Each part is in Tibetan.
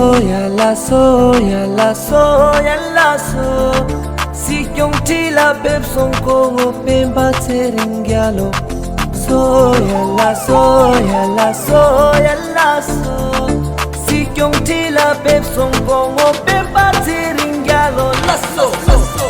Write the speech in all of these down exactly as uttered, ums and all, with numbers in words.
སོ་ཡ་ལ་སོ་ཡ་ལ་སོ་ཡ་ལ་སོ། སྲིད་སྐྱོང་ཁྲི་ལ་ཕེབས་སོང་སྐུ་ངོ་སྤེན་པ་ཚེ་རིང་རྒྱལ་ལོ། སོ་ཡ་ལ་སོ་ཡ་ལ་སོ་ཡ་ལ་སོ། སྲིད་སྐྱོང་ཁྲི་ལ་ཕེབས་སོང་སྐུ་ངོ་སྤེན་པ་ཚེ་རིང་རྒྱལ་ལོ། ལ་སོ་ལ་སོ།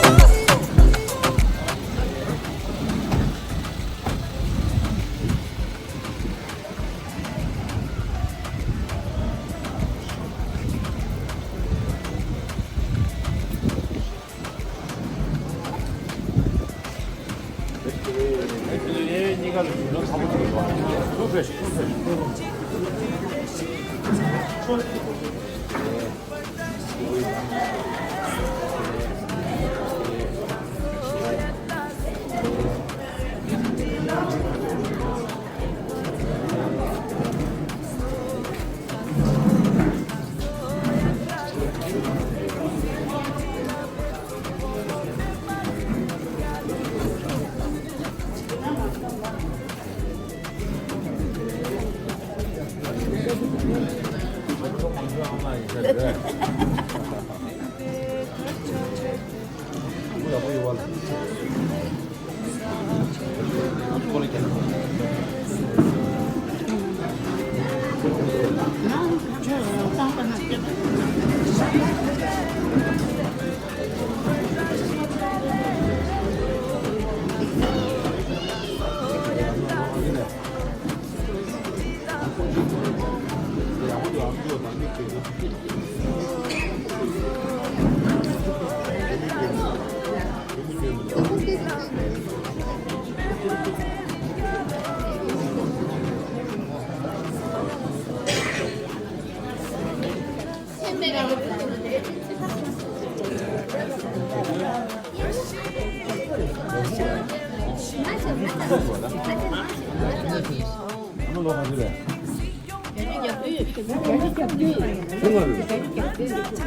ཆུང་བ་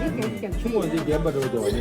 རེད། ཆུང་བ་འདི་རྒན་པ་འདྲ་བོ་འདུག་བ་ནི།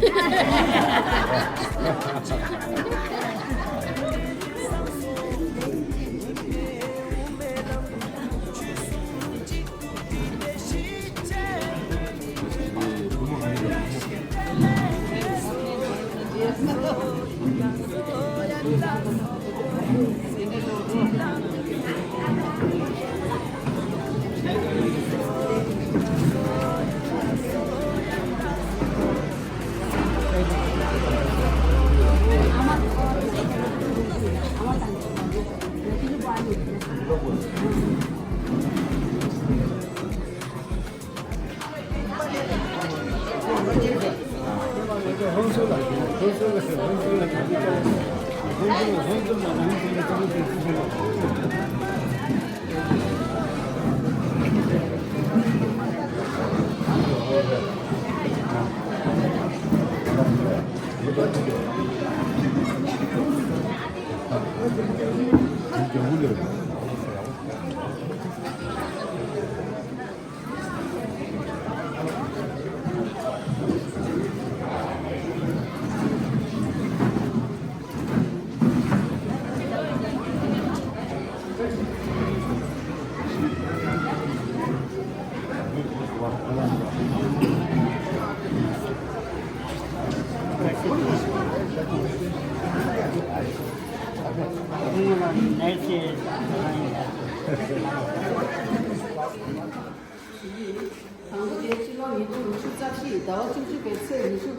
དང་པོ་དེ་ཕྱི་ལོ་ཉིས་སྟོང་ཉི་ཤུ་རྩ་བཞི་ཟླ་བ་བཅུ་གཅིག་པའི་ཚེས་ཉི་ཤུ་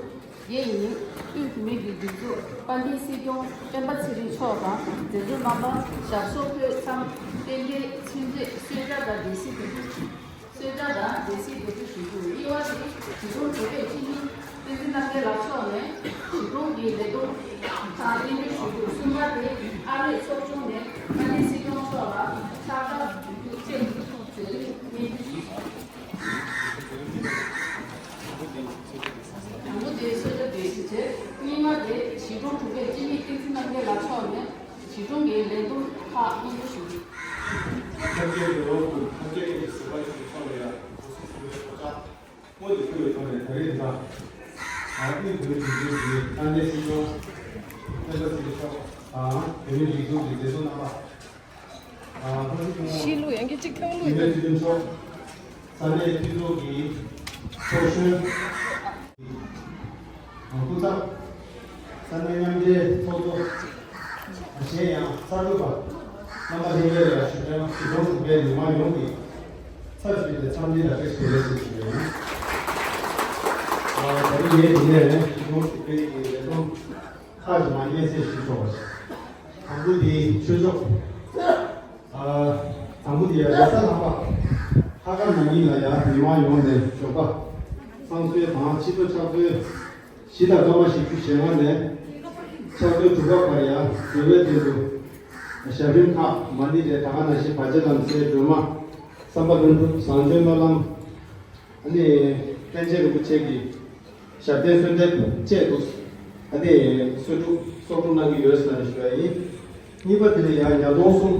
བརྒྱད་ཉིན་དབུས་བོད་མིའི་སྒྲིག་འཛུགས་དཔལ་ལྡན་སྲིད་སྐྱོང་སྤེན་པ་ཚེ་རིང་མཆོག་དང་མཛད་གཙོ་རྣམ་པ་ཞབས་སོར་ཕེབས་མཚམས་རྟེན་འབྲེལ་ཆིངས་རེ་གསོལ་ཇ་དང་སྡེ་སྲིད་དོན་གཅོད། གསོལ་ཇ་དང་སྡེ་སྲིད་དོན་གཅོད་ཞུ་རྒྱུ། གཉིས་པ་དེ་གཞིས་གྲོང་དྲུག་པའི་སྤྱི་མི་བསྟན་འཛིན་རྣམ་རྒྱལ་ལགས་མཆོག་ནས་གཞིས་གྲོང་གི་ལས་བསྡོམས་དང་རྟེན་འབྲེལ་ཞུ་རྒྱུ། གསུམ་པ་དེ་ཨ་རིའི་ཚོགས་ཆུང་ནས་དཔལ་ལྡན་སྲིད་སྐྱོང་མཆོག་ལ་ཕྱག་རྟགས་འབུལ་རྒྱུ་བཅས་ཀྱི་མཛད་རིམ་སྙན་ཞུ་ཞུས་སོང་། དང་པོ་དེ་གསོལ་ཇ་འདོན་ཞུ་བྱས། གཉིས་པ་དེ་གཞིས་གྲོང་དྲུག་པའི་སྤྱི་མི་བསྟན་འཛིན་རྣམ་རྒྱལ་ལགས་མཆོག་ནས་གཞིས་གྲོང་གི་ལས་བསྡོམས་ཁག་སྙན་ཞུ་ཞུ་རྒྱུ། ཐབས་མཁས་ཀྱི་འོག་ཏུ་ཐབས་མཁས་ཀྱི་ཟུར་པ་ཞིག་ཆགས་པ་ཡང་སྔོན་དུ་ཞུ་བའི་ཐོག་ནས་ད་རེས་ད་ཨ་ཏི་བོད་ཀྱི་ཡུལ་གྱི་ས་གནས་སྲིད་སྐྱོང་སྤེན་པ་ཚེ་རིང་མཆོག་དང་བོད་མིའི་སྒྲིག་འཛུགས་ཀྱི་མཛད་གཙོ་རྣམ་པ། ཨ་ཁོང་ཚོ་ཆུང་ངུ་ཤི་ལུགས་ཡང་གི་གཅིག་ཐང་ལུགས་ཡིན་པའི་ཡིན་སྲིད་སྐྱོང་མཆོག་ས་གནས་སྤྱི་ཚོགས་ཀྱི་ཨ་ ཚོགས་གཞོན། སྐུ་ཚབ། ས་གནས་མཉམ་འབྲེལ་ཚོགས་གཙོ། གཞན་ཡང་གསར་འགོད་པ། རྣམ་པ་ལྷན་རྒྱས་ལ་ཞུ་དོན། གཞིས་གྲོང་དྲུག་པའི་མི་མང་ཡོངས་ཀྱི་ཚབ་ཞུས་ཏེ་འཚམས་འདྲི་དང་བཀྲ་ཤིས་བདེ་ལེགས་ཞུ་རྒྱུ་ཡིན། ཨ། ད་རིང་ངས་འདི་ནས་གཞིས་གྲོང་དྲུག་པའི་གི་ལས་བསྡོམས་ཁག་ཅིག་མར་སྙན་སེང་ཞུ་ཆོག་པ་ཞིག། དང་པོ་དེ་ཆོས་ཕྱོགས། ཨ། དང་པོ་དེ་ཡང་རེས་གཟའ་ལྷག་པ་ལྷག་དཀར་ནང་ཉིན་ལ་ཡང་མི་མང་ཡོངས་ནས་ཞོགས་པ་བསང་གསོལ་དང་ཕྱི་དྲོ་ཕྱག་འཚལ་བཞི་དང་སྐར་མ་བཞི་བཅུ་ཞེ་ལྔ་ནས་ཕྱག་ཚོད་དྲུག་པ་བར་ཡང་འབྲེལ་བའི་དོན་དུ་ཞབས་རིམ་ཁག་མ་ཎི་རེད། ད་ག་ནང་བཞིན་བར་ཆད་དང་འཚེ་སྒྲོལ་མ། བསམ་པ་ལྷུན་གྲུབ། བཟང་སྤྱོད་སྨོན་ལམ། ཨ་ནི་པཎ་ཆེན་རིན་པོ་ཆེ་གི་ཞབས་བརྟན་གསོལ་འདེབས་བཅས་འདུག། ཨ་ནི་གསོལ་སྒྲུབ་གསོག་སྒྲུབ་གནང་གི་ཡོད་ཟེར་ནས་ཞུ་ཡ་ཡིན། གཉིས་པ་དེ་ལ་ཡང་ཉ་སྟོང་གསུམ།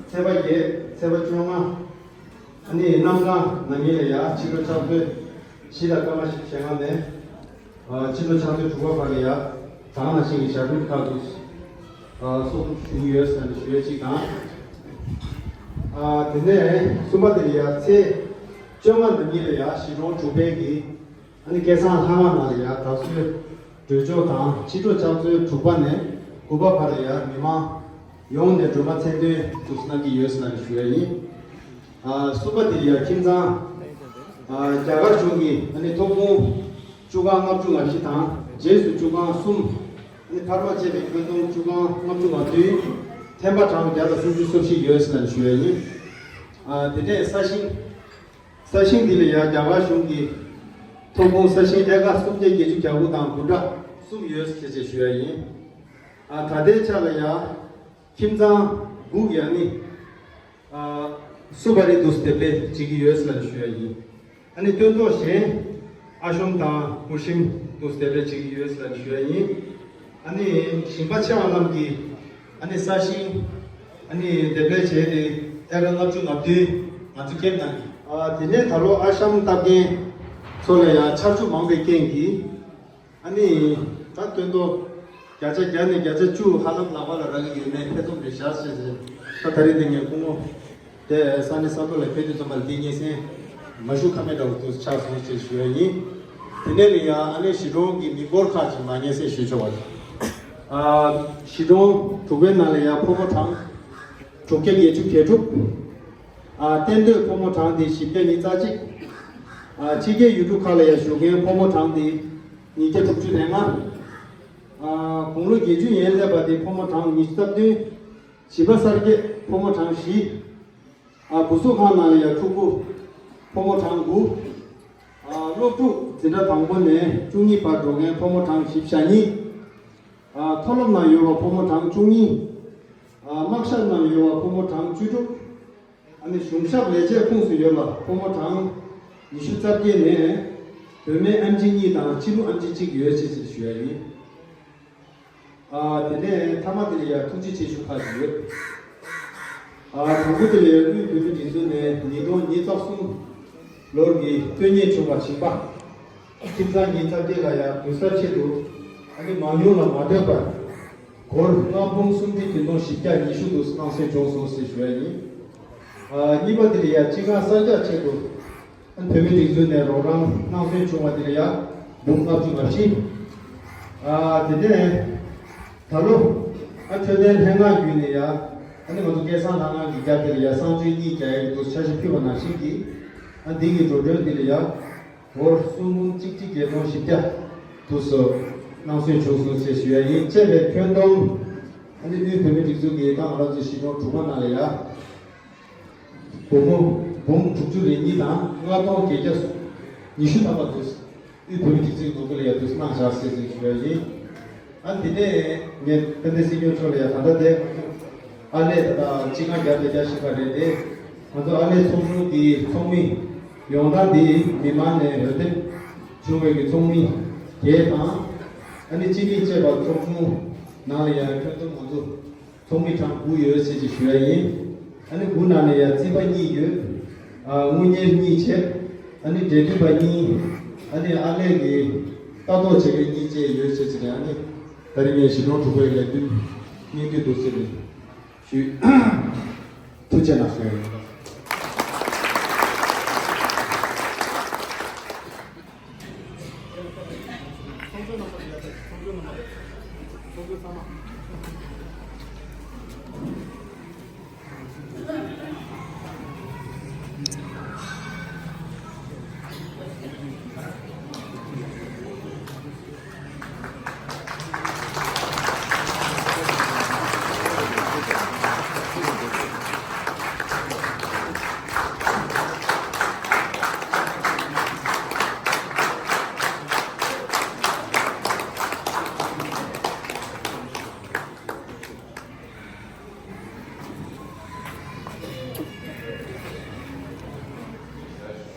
ཚེས་པ་བརྒྱད། ཚེས་པ་བཅོ་ལྔ། ཨ་ནི་གནམ་གང་ན་ཉིན་ལ་ཡང་ཕྱི་དྲོ་ཕྱག་ཚོད་བཞི་དང་སྐར་མ་བཞི་བཅུ་ཞེ་ལྔ་ནས། ཨ། ཕྱི་དྲོ་ཕྱག་ཚོད་དྲུག་པ་བར་ལ་ཡང་ད་ག་ནང་བཞིན་གྱི་ཞབས་རིམ་ཁག་ཏུ། ཨ། གསོག་སྒྲུབ་ཞུ་གི་ཡོད་ཟེར་ནས་ཞུ་ཡ་གཅིག་དང་། ཨ། དེ་ནས་གསུམ་པ་དེ་ལ་ཡང་ཚེས་བཅོ་ལྔ་ན་ཉིན་ལ་ཡང་གཞིས་གྲོང་དྲུག་པའི་གི། ཨ་ནི་སྐལ་བཟང་ལྷ་ཁང་ནང་ལ་ཡང་དར་སྲོལ་སྒྲོལ་ཆོག་དང་ཕྱི་དྲོ་ཕྱག་ཚོད་དྲུག་པ་ནས་དགུ་པ་བར་ལ་ཡང་མི་མང་ཡོངས་ནས་སྒྲོལ་མ་མཚན་འདོན་དུ་གནང་གི་ཡོད་ཟེར་ནས་ཞུ་ཡ་ཡིན། ཨ། གསུམ་པ་དེ་ཡང་ཁྱིམ་ཚང་། ཨ། རྒྱ་གར་གཞུང་གིས་ཨ་ནི་ཐོབ་ཁུངས་བཅུ་སྒང་ལྔ་བཅུ་ང་བཞི་དང་རྗེས་སུ་བཅུ་སྒང་གསུམ། ཨ་ནི་འཕར་མ་བཅས་པའི་ཁྱོན་བསྡོམས་བཅུ་སྒང་ལྔ་བཅུ་ང་བདུན། ཐེམ་པ་གྲངས་བརྒྱ་དང་སུམ་ཅུ་སོ་བཞི་ཡོད་ཟེར་ནས་ཞུ་ཡ་ཡིན། ཨ། དེ་ནས་ས་ཞིང་། ས་ཞིང་འདི་ལ་ཡང་རྒྱ་གར་གཞུང་གིས་ཐོབ་ཁུངས་ས་ཞིང་ཨེ་ཀར་སུམ་བརྒྱ་བརྒྱད་ཅུ་གྱ་དགུ་དང་སྒོ་འགྲམ་གསུམ་ཡོད་ཟེར་ཅེས་ཞུ་ཡ་ཡིན། ཨ། ད་ལྟའི་ཆ་ལ་ཡང་ཁྱིམ་ཚང་དགུ་ཡང་ནི། ཨ། སུ་པ་རི་དུ་སྡེབ་ལས་བྱེད་ཀྱི་ཡོད་ཟེར་ནས་ཞུ་ཡ་ཡིན། ཨ་ནི་སྟོན་ཐོག་གཞན་ཨ་ཤོམ་དང་བུ་ཤིམ་དུ་སྡེབ་ལས་བྱེད་ཀྱི་ཡོད་ཟེར་ནས་ཞུ་ཡ་ཡིན། ཨ་ནི་ཞིང་པ་ཆེ་བ་རྣམས་ཀྱིས་ཨ་ནི་ས་ཞིང་ཨ་ནི་སྡེབ་ལས་བྱས་ཏེ་ཨེ་ཀར་ལྔ་བཅུ་ང་བདུན་ང་ཚོ་སྐྱེལ་གནང་གི། ཨ། དེ་ནས་ད་ལོ་ཨ་ཤམ་བཏབ་མཁན་ཚོ་ལ་ཡང་ཆར་ཆུ་མང་བའི་རྐྱེན་གྱིས། ཨ་ནི་ད་སྟོན་ཐོག་བརྒྱ་ཆ་བརྒྱ་ནས་བརྒྱ་ཆ་བཅུ་ཧ་ལམ་ལག་པ་ལ་རག་གི་ཡོད་མེད་ཐེ་ཚོམ་རེ་བཞག་བྱས་ཏེ། ད་ད་རེས་འདི་ངས་སྐུ་ངོ་དེ་ས་གནས་ས་ཐོག་ལ་ཕེབས་དུས་ཙམ་པ་ལ་འདི་སྙན་སེང་མ་ཞུ་ཁ་མེད་འདྲ་བོ་དུ་ཆགས་སོང་ཞེས་ཞུ་ཡ་ཡིན། དེ་ནས་ལ་ཡང་ཨ་ནི་གཞིས་གྲོང་གི་མི་འབོར་ཁག་ཅིག་མ་སྙན་སེང་ཞུ་ཆོག་པ་རེད། ཨ། གཞིས་གྲོང་དྲུག་པའི་ནང་ལ་ཡང་ཕོ་མོ་གྲངས་དྲུག་བརྒྱ་བརྒྱད་ཅུ་གྱ་དྲུག། ཨ། གཏན་སྡོད་ཕོ་མོ་གྲངས་དེ་བཞི་བརྒྱ་ཉི་ཤུ་རྩ་གཅིག། ཨ། ཕྱི་རྒྱལ་ཡུལ་གྲུ་ཁག་ལ་ཡང་བཞུགས་མཁན་ཕོ་མོ་གྲངས་དེ་ཉིས་བརྒྱ་དྲུག་ཅུ་རེ་ལྔ། ཨ། དགུང་ལོ་བརྒྱད་ཅུ་ཡན་སླེབས་པ་དེ་ཕོ་མོ་གྲངས་ཉི་ཤུ་རྩ་བདུན། བྱིས་པ་གསར་སྐྱེས་ཕོ་མོ་གྲངས་བཞི། ཨ། བུ་གསོ་ཁང་ནང་ལ་ཡང་ཕྲུ་གུ་ཕོ་མོ་གྲངས་དགུ། ཨ། སློབ་ཕྲུག་འཛིན་གྲྭ་དང་པོ་ནས་བཅུ་གཉིས་བར་འགྲོ་མཁན་ཕོ་མོ་གྲངས་བཞི་བཅུ་ཞེ་གཉིས། ཨ། མཐོ་སློབ་ནང་ཡོད་པ་ཕོ་མོ་གྲངས་བཅུ་གཉིས། ཨ། དམག་ཞབས་ནང་ཡོད་པ་ཕོ་མོ་གྲངས་བཅུ་དྲུག། ཨ་ནི་གཞུང་ཞབས་ལས་བྱེད་ཁོངས་སུ་ཡོད་པ་ཕོ་མོ་གྲངས་ཉི་ཤུ་རྩ་བརྒྱད་ནས་བུད་མེད་ཨེམ་ཆི་གཉིས་དང་ཕྱི་ལུགས་ཨེམ་ཆི་གཅིག་ཡོད་ཅེས་ཞུ་ཡ་ཡིན། ཨ། དེ་ནས་མཐའ་མ་དེ་ལ་ཡང་ཐུགས་རྗེ་ཆེ་ཞུ་ཁག་ཅིག་ཡོད། ཨ། དང་པོ་དེ་ལ་ཡང་དབུས་བོད་མིའི་སྒྲིག་འཛུགས་ནས་ཉིས་སྟོང་ཉི་ཤུ་རྩ་གསུམ་ལོར་གྱི་དོན་གཉེར་བྱུང་བ་ཞིང་པ་ཁྱིམ་ཚང་ཉིས་རྩ་བརྒྱད་ལ་ཡང་དུས་གསར་ཆེད་དུ་ཨ་ནི་མང་ཉུང་ལ་མ་ལྟོས་པར་སྒོར་ལྔ་འབུམ་སུམ་ཁྲི་བདུན་སྟོང་བཞི་བརྒྱ་ཉི་ཤུ་དུ་གནང་སྲོལ་བྱུང་སོང་ཞེས་ཞུ་ཡ་ཡིན། ཨ། གཉིས་པ་དེ་ལ་ཡང་སྤྱི་ཁང་གསར་རྒྱག་ཆེད་དུ་བོད་མི་སྒྲིག་འཛུགས་ནས་རོགས་རམ་གནང་སྲོལ་བྱུང་བ་དེ་ལ་ཡང་འབུམ་ལྔ་བཅུ་ང་བཞི། ཨ། དེ་ནས་ད་ལོ་ཨ་འཕྲོད་བསྟེན་ལྷན་ཁང་བརྒྱུད་ནས་ཡང་ཨ་ནི་ང་ཚོ་སྐལ་བཟང་ལྷ་ཁང་གི་རྒྱབ་དེ་ལ་ཡང་གསང་སྤྱོད་གཉིས་རྒྱག་ཡག་གི་འདུག་འཆར་གཞི་ཕུལ་བ་ནང་བཞིན་གྱི་ཨ་འདི་གི་འགྲོ་གྲོན་འདི་ལ་ཡང་སྒོར་སུམ་འབུམ་གཅིག་ཁྲི་བརྒྱད་སྟོང་བཞི་བརྒྱ་དུ་སོ་གནང་སྲོལ་བྱུང་སོང་ཞེས་ཞུ་ཡ་ཡིན། བཅས་པའི་ཁྱོན་བསྡོམས་ཨ་ནི་དབུས་བོད་མི་སྒྲིག་འཛུགས་ཀྱི་ཏང་ང་རང་ཚོའི་གཞིས་གྲོང་དྲུག་པ་ནང་ལ་ཡང་སྒོར་མོ་འབུམ་དྲུག་ཅུ་རེ་གཉིས་དང་ལྔ་སྟོང་བརྒྱད་བརྒྱ་ཉི་ཤུ་ཐམ་པ་དུ་དབུས་བོད་མི་སྒྲིག་འཛུགས་ནང་ཁུལ་ལ་ཡང་དུས་གནང་བཞག་ཟེར་ཟིན་ཞུ་ཡ་ཡིན། ཨ་འདི་ནས་ངས་དཔལ་ལྡན་སྲིད་སྐྱོང་མཆོག་ལ་ཡང་ད་ལྟ་དེ་ང་ཚོ་ཨར་ལས་ད་ལྟ་སྤྱི་ཁང་རྒྱབ་ཏུ་རྒྱག་བཞིན་པ་རེད་དེ། ང་ཚོ་ཨར་ལས་ཚོགས་ཆུང་གི་ཚོགས་མི་ཡོངས་གྲགས་འདི་མི་མང་ནས་འོས་འདེམས་བྱུང་བའི་གི་ཚོགས་མི་བརྒྱད་དང་། ཨ་ནི་སྤྱི་མི་བཅས་པ་ཚོགས་ཆུང་ནང་ལ་ཡང་ཁྱོན་བསྡོམས་ང་ཚོ་ཚོགས་མི་གྲངས་དགུ་ཡོད་ཟེར་ཅིག་ཞུ་ཡ་ཡིན། ཨ་ནི་དགུ་ནང་ནས་ཡང་རྩིས་པ་གཉིས་ཡོད། ཨ་དངུལ་གཉེར་གཉིས་བྱས། ཨ་ནི་འབྲེལ་མཐུད་པ་གཉིས། ཨ་ནི་ཨར་ལས་ཀྱི་ལྟ་རྟོག་བྱེད་མཁན་གཉིས་བཅས་ཡོད་ཟེར་ཅིག་རེད། ཨ་ནི་ད་རིང་ངས་གཞིས་གྲོང་དྲུག་པའི་ལས་དོན་སྙིང་བསྡུས་འདུག་ཟེར་ནས་ཞུས། ཐུགས་རྗེ་གནང་ཞུ་ཡ་ཡིན།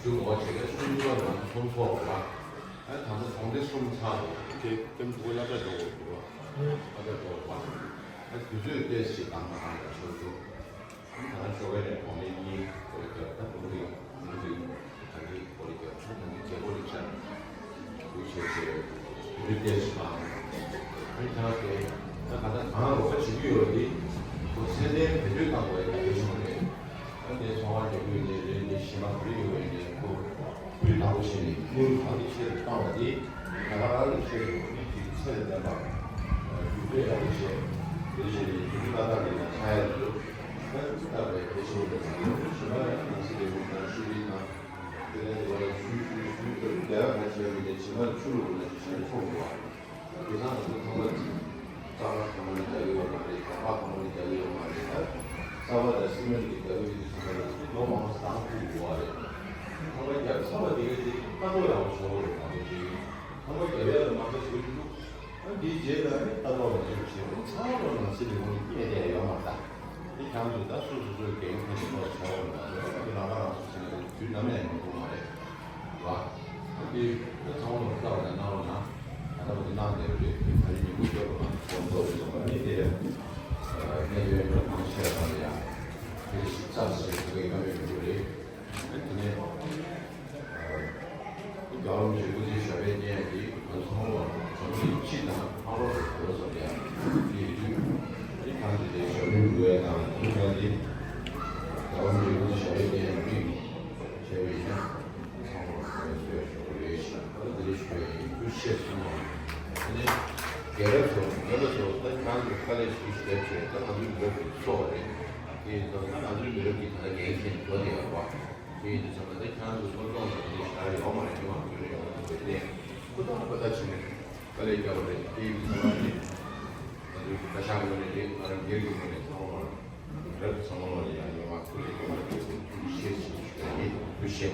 ཞུ་དགོས་བྱས་ན་ཆུ་གཉིས་པ་ནང་ཚོང་ཚོགས་པ། ཨ་ད་ལྟ་གྲོང་སྡེ་གསུམ་ཚར་འདུག་དེ་ཀེམ་ཕྲུ་གུ་སློབ་གྲྭ་འགྲོ་དགོས་འདུག་སློབ་གྲྭ་འགྲོ་དགོས་པ། ཨ་དུས་ཚོད་ཏོག་ཙམ་ཞིག་འདང་མ་འདང་ཡང་ཆོག་འདུག་ཨ་ད་ལྟ་ཞོགས་པ་ནས་གྲོང་སྡེ་གཉིས་སྐོར་རྒྱབ། ད་གྲོང་སྡེ་གྲོང་སྡེ་ག་འདྲའི་སྐོར་རྒྱབ། ད་ད་འདི་རྒྱལ་སྒོ་རེ་བཅག་འདུག་བྱས་བྱས་རི་ཏེ་ཞིག་དང་། ཨ་ནི་ད་དེ་ད་ག་ད་གང་རོགས་པ་བྱེད་ཀྱི་ཡོད་རེད། ཁོ་ཚད་ལྡན་བེད་སྤྱོད་བཏང་དགོས་ཡ་གལ་ཆེན་པོ་རེད། ཨ་ནི་ཚོང་པ་རྒྱག་གི་ཡོད་ནའི་རེད། འདི་ཞིང་པ་ག་རེ་ཡོད་པ་ཡིན་ནའི་ཁོ་སྤུས་དག་པོ་བྱས་ནས་དངུལ་གང་གི་ཆེད་དུ་བཏང་བ་དེ་ང་རང་རང་གི་ཆེད་དུ་མི་གཅིག་ཚད་ལས་འདས་པ་རྒྱུགས་སྤྲོད་ཡག་པོ་བྱས། དེ་བྱས་ནས་དེ་རིང་ཏག་ཏག་གི་ནང་ཆགས་ཡ་འདུག་ཨ་ནི་སྤུས་དག་པའི་གལ་ཆེན་པོ་རེད། ཞིང་པ་ཡང་ནང་སྲིད་ལས་ཁུངས་དང་ཤུགས་རིག་དང་དེ་ལས་དེ་བ་ལ་སུའི་སུའི་སུའི་ལས་ཀ་ག་བྱས་མི་དེ་ཇེ་མང་ཆུ་ལུག་ན་ཇེ་ཆེར་ཐོན་དགོས་པ། དེང་སང་ང་ཚོ་ཚང་མ་གཅིག་རྩྭ་ཁ་གང་མང་རྒྱག་གི་ཡོད་མ་རེད། སྒོ་ཁ་གང་མང་རྒྱག་གི་ཡོད་མ་རེད། ད་རྩྭ་བ་དང་སི་མེན་གྱི་རྒྱག་གི་ཡོད་དུས་ཙམ་པ་ལ་ལོ་མང་པོ་བཏང་ཐུབ་དགོས་པ་རེད། ཚང་མ་རྒྱབ་ཚར་བ་དེ་ག་དེ་ལྟ་རྟོག་ཡག་པོ་བྱེད་དགོས་རེད། ང་ཚོ་གཅིག་ཚང་མ་རྒྱབ་ཡག་ལ་མ་ལྟ་བྱེད་ཀྱི་འདུག་ཨ་འདིའི་རྗེས་ལ་ནི་ལྟ་རྟོག་ཡག་པོ་བྱེད་དགོས། ཚང་མ་ནང་སྲིད་ལས་ཁུངས་ནས་རྙེད་བསྡད་ཡོད་མ་རེད། དེ་ཁྱང་དུ་ད་སོ་སོ་སོའི་འགན་འཁྱེར་ནས་ནོར་བྱ་བ་མ་རེད། ང་ཚོ་རང་ཁ་རང་གསོ་བྱེད་ན་དུས་ནམ་ཡང་ཡོང་ཐུབ་མ་རེད། ལ། ཨ་དེ་ཚང་མ་ལ་ལྟ་བ་དང་གནང་རོགས་གནང་། ད་ལྟ་བར་དུ་གནང་བསྡད་པ་རེད། དེ་ད་རེས་ཉིན་གུང་སྐྱོབ་པ་དང་ཚོགས་གཙོ་རེད་ལ་ནི་དེ་རེད། གནས་དོན་ཡོད་གང་ཤེས་དང་ཡང་དེ་རེད། ཞིབ་ཚགས་སུ་རེད། དེ་གའི་བཀའ་མོལ་མི་འདུག་རེད། དེ་ནས་རྒྱལ་བ་རིན་པོ་ཆེ་སྐུ་ཚེ་ཞབས་པད་བརྟན་ཡག་གི་ང་ཚོ་ཚང་མ་ལ་འཛམ་གླིང་སྤྱི་དང་ལྷག་པར་དུ་བོད་ས་ལ་ཡང་དེ་ཡོད་དུས་དེ་གང་དེ་ལས་ཞབས་བརྟན་འགྲོ་ཡ་དང་དེ་གང་དེ་རྒྱལ་བ་རིན་པོ་ཆེ་སྐུ་ཚེ་ཞབས་པད་བརྟན་ཡག་གི་དམིགས་ནས་བྱས་པ་ཡིན་ན། ཚང་མར་དགོངས་པ་ཞུ་ཡ་ཞུ་དགོས་རེད་ཞེས་ད་ལྟ་འདི་རེ་ཞུ་ཡ་ཡིན། ཐུགས་རྗེ་ཆེ་གསུངས་པ་ཡིན། དེ་ནས་རྒན་རབས་ཚོ་རྒན་པ་ཚོ་ད་ཁྱེད་རང་ཚོ་དཀའ་ལས་ཞིག་བྱས་བྱས་ད་ང་ཚོའི་མི་རབས་ཀྱི་གཙོ་བོ་རེད། དེ་ཡིན་ཙང་ད་ང་ཚོའི་མི་རབས་ཀྱི་ད་ལྟ་འགན་འཁྱེར་འགྲོ་བསྡད་ཡོད་པ། དེ་ཡིན་དུས་ཙམ་པ་ད་ཁྱེད་རང་ཚོ་སློབ་སྦྱོང་དང་དེ་འདྲ་ཞེ་དྲག་ཡོད་མ་རེད། མི་མང་ཚོའི་ལས་ཡོང་བ་དེ་བས་ཏེ་ཁོ་ཐག་ཁོ་ཐག་བྱས་ནས་དཀའ་ལས་བརྒྱབ་པ་རེད། དེ་ཡིན་དུས་ཙམ་པ་ནི་ང་ཚོའི་བཀའ་ཤག་ངོས་ནས་རེད། ང་རང་སྒེར་གྱི་ངོས་ནས་ཚང་མ་ལ། རབ་ཚང་མ་ལ་ཡང་ཡོང་བ་སྐུ་ལས་ཐོག་མ་དེ་ཚོ་ཐུགས་རྗེ་ཆེ་ཞུ་ཡ་ཡིན། ཐུགས་རྗེ་ཆེ།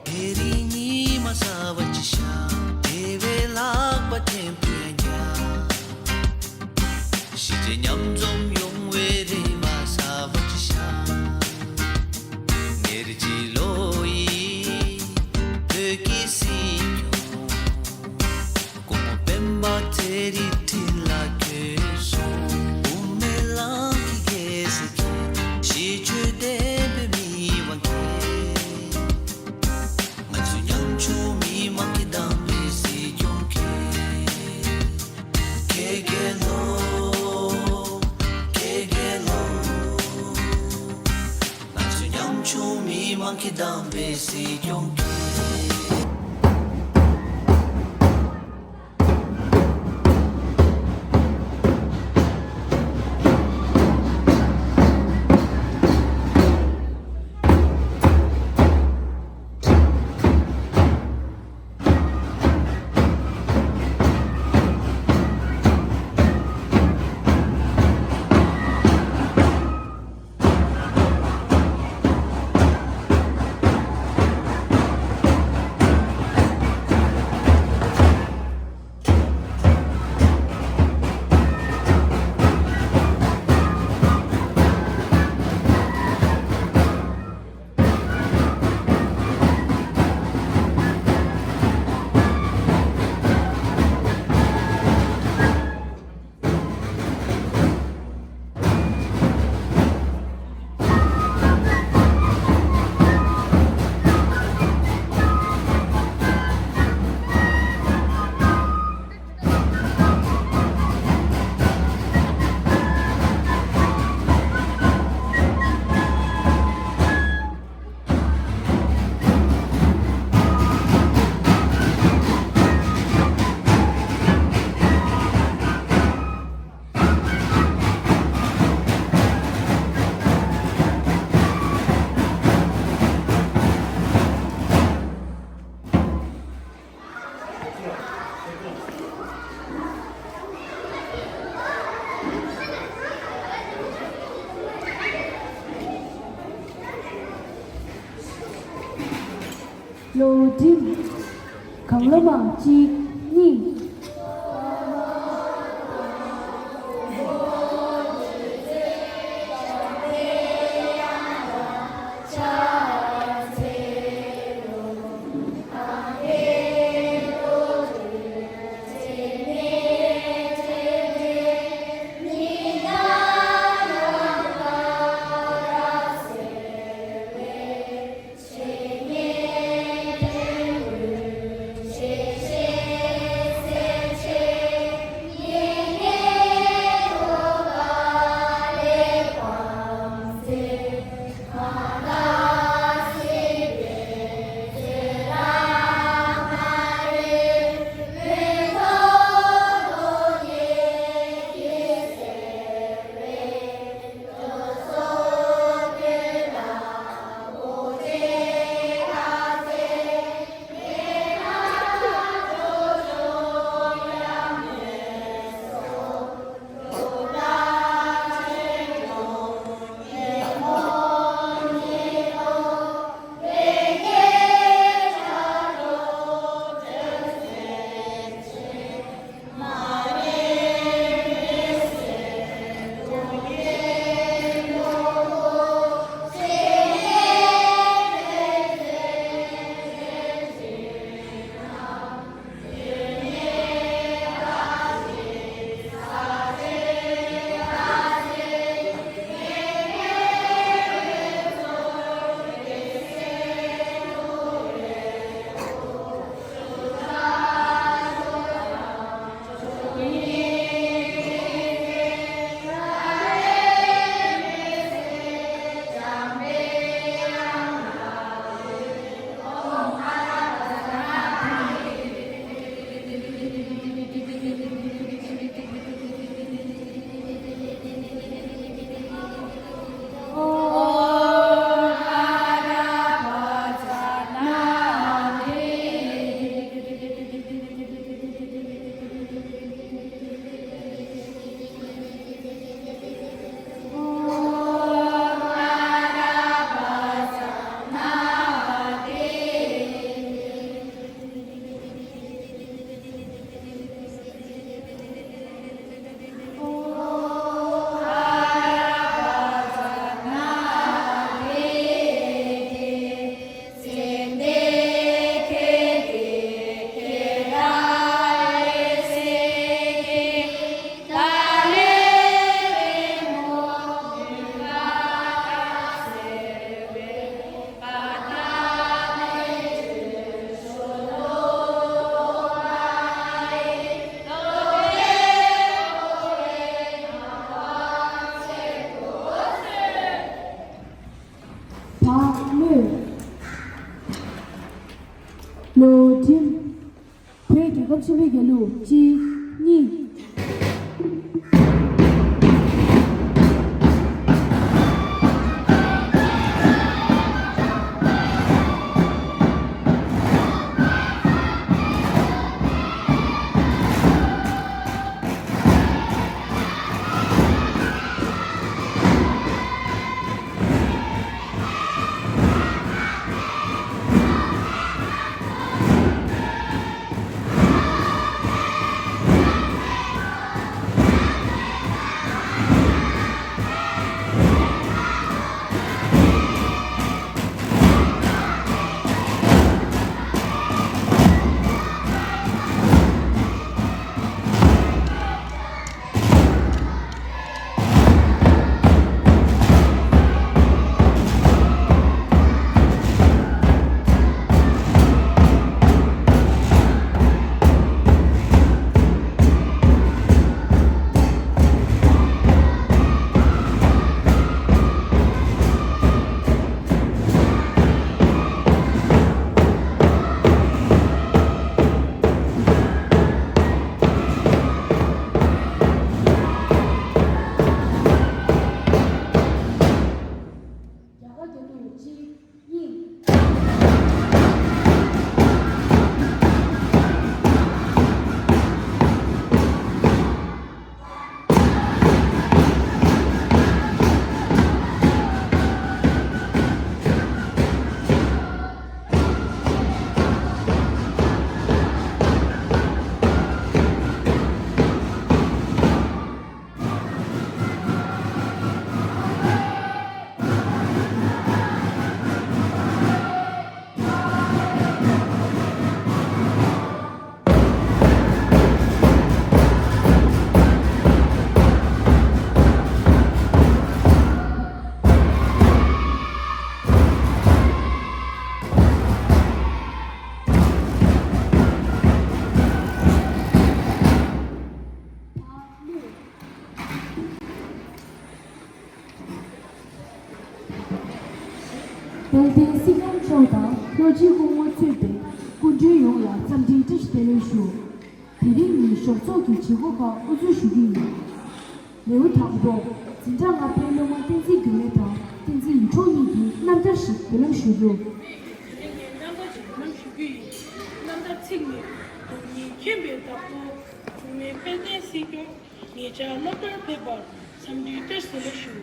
དེ་རིང་ཉི་མ་གསར་བ་ཅིག་ཤར། དེ་བས་ལྷག་པ་ཐེངས་དུ་ཡང་རྒྱག་ཤེས་བྱའི་མཉམ་འཛོམས་ཡོང་བའི་རེ་བ་གསར་བ་ཅིག་ཤར། ཉེར་གཅིག་ལོ་ཡི་བོད་ཀྱི་སྲིད་སྐྱོང་སྐུ་ངོ་སྤེན་པ་ཚེ་རིང་འཕྲིན་ལས་ཁྱོད་སོང་། དབུ་མའི་ལམ་གྱི་རྒྱལ་སྲས་ཁྱེད། གཞིས་བྱེས་བསྟན་པའི་མི་དབང་ཁྱེད། ང་ཚོའི་ཉམ་ཆུང་མི་མང་གི་གདམས་པའི་སྲིད་སྐྱོང་ཁྱེད། ཁྱེད་རྒྱལ་ལོ། ཁྱེད་རྒྱལ་ལོ། ང་ཚོའི་ཉམ་ཆུང་མི་མང་གི་གདམས་པའི་སྲིད་སྐྱོང་ཁྱེད། བློ་སྒྲིམ། གང་བློ་མ་གཅིག་གཉིས། བག་ལེབ། བློ་སྒྲིམ། བོད་རྒྱལ་ཁབ་ཆེན་པོའི་རྒྱལ་གླུ་གཅིག་གཉིས། དཔལ་ལྡན་སྲིད་སྐྱོང་མཆོག་དང་ལྷོ་སྤྱི་སྐུ་ངོ་གཙོས་པའི་སྐུ་མགྲོན་ཡོངས་ལ་འཚམས་འདྲིའི་བཀྲ་ཤིས་བདེ་ལེགས་ཞུ། དེ་རིང་ངས་ཞོགས་ཚོགས་ཀྱི་བྱེད་སྒོ་ཁག་དབུ་འཛུགས་ཞུ་རྒྱུ་ཡིན། ལེའུ་དང་པོ། འཛིན་གྲྭ་ལྔ་པའི་སློབ་མ་བསྟན་འཛིན་འགྱུར་མེད་དང་བསྟན་འཛིན་ཡིད་འཕྲོག་གཉིས་ཀྱི་རྣམ་ཐར་ཞིག་བརྒྱུད་ལམ་ཞུ་རྒྱུ། དེ་རིང་ངས་རྣམ་ཐར་ཞིག་བརྒྱུད་ལམ་ཞུ་རྒྱུ་ཡིན། རྣམ་ཐར་ཚིག་ནི། དགུང་ཉི་ཤུ་མཁྱེན་པའི་བདག་པོ། འཁྲུངས་མེད་དཔལ་ལྡན་སྲིད་སྐྱོང་། ངེད་ཅག་སློབ་གྲྭར་ཕེབས་པར་འཚམས་འདྲིའི་བཀྲ་ཤིས་བདེ་ལེགས་ཞུ།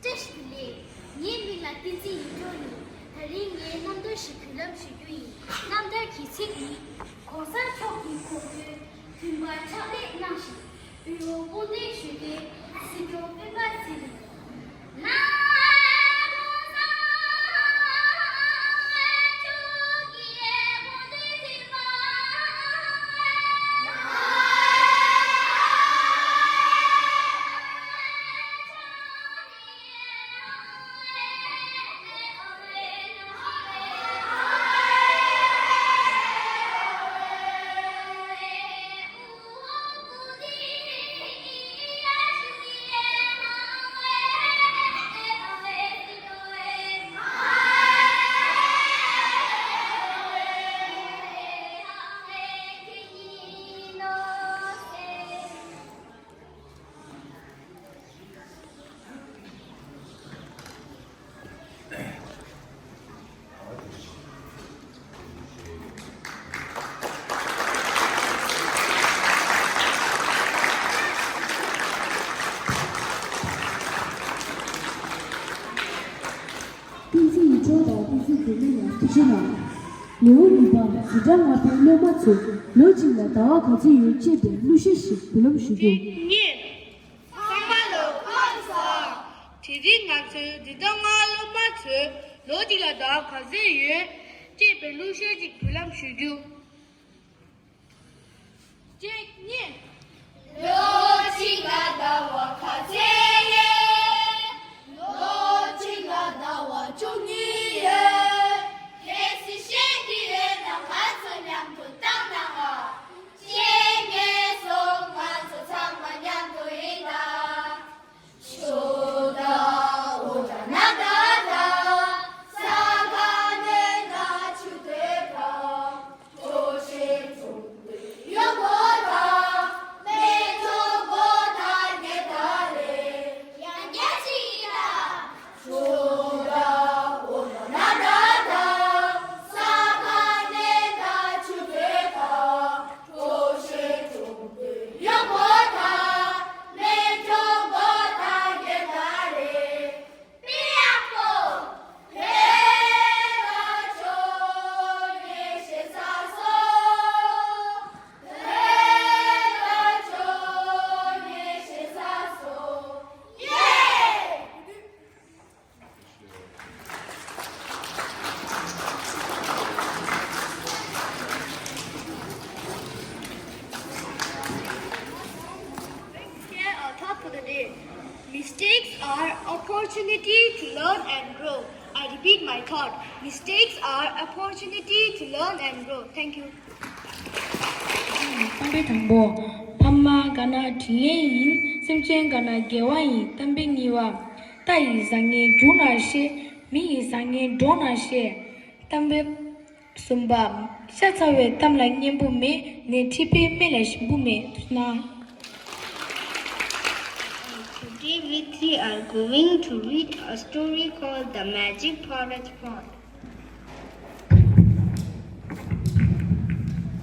བཀྲ་ཤིས་བདེ་ལེགས། ངའི་མིང་ལ་བསྟན་འཛིན་ཡིད་འཕྲོག་ཡིན། དེ་རིང་ངས་རྣམ་ཐར་ཞིག་བརྒྱུད་ལམ་ཞུ་རྒྱུ་ཡིན། རྣམ་ཐར་གྱི་ཚིག་ནི། ༸གོང་ས་མཆོག་གི་གོ་སྐོན་མཐུན་པར་ཕྱག་ལས་གནང་ཞིང་། དབུལ་བོ་སྤུན་ཟླའི་ཞུ་སྐྱོན་སྲིད་སྐྱོང་སྤེན་པ་ཚེ་རིང་། བསྟན་འཛིན་ཡིད་འཕྲོག་དང་བསྟན་འཛིན་འགྱུར་མེད་ལ་ཐུགས་རྗེ་གནང་། ལེའུ་གཉིས་པ། འཛིན་གྲྭ་ལྔ་པའི་སློབ་མ་ཚོས་ལོ་གཅིག་ལ་ཟླ་བ་ག་ཚོད་ཡོད་ཅེས་པའི་གླུ་གཞས་ཤིག་བརྒྱུད་ལམ་ཞུ་རྒྱུ། གཉིས། ཚང་མ་ལ་ཁམས་བཟང་། དེ་རིང་ང་ཚོའི་འཛིན་གྲྭ་ལྔའི་སློབ་མ་ཚོས་ལོ་གཅིག་ལ་ཟླ་བ་ག་ཚོད་ཡོད་ཅེས་པའི་གླུ་གཞས་ཤིག་བརྒྱུད་ལམ་ཞུ་རྒྱུ། གཅིག་གཉིས། ལོ་གཅིག་ལ་ཟླ་བ་ག་ཚོད་ཡོད། ལོ་གཅིག་ལ་ཟླ་བ་བཅུ་གཉིས་ཡོད། གལ་སྲིད་ཤེས་ཀྱི་ཡོད་ན་ང་ཚོ་མཉམ་དུ་བཏང་ན་ཨ། གཅིག་གཉིས་གསུམ། ང་ཚོ་ཚང་མ་མཉམ་དུ་ཡིན་ད། Here our thought for the day. Mistakes are opportunity to learn and grow. I repeat my thought. Mistakes are opportunity to learn and grow. Thank you. གཏམ་དཔེ་དང་པོ། ཕ་མ་དགའ་ན་དྲིན་ལན་ཡིན། སེམས་ཅན་དགའ་ན་དགེ་བ་ཡིན། གཏམ་དཔེ་གཉིས་པ། རྟ་ཡི་བཟང་ངན་རྒྱུག་ན་ཤེས། མི་ཡི་བཟང་ངན་འདྲོག་ན་ཤེས། གཏམ་དཔེ་གསུམ་པ། ཤ་ཚ་བའི་གཏམ་ལ་སྙན་པོ་མེད། ནས་མཁྲིས་པའི་སྨན་ལ་ཞིམ་པོ་མེད། ཐུགས་སྣང་། Today we three are going to read a story called The Magic Parrot Pond.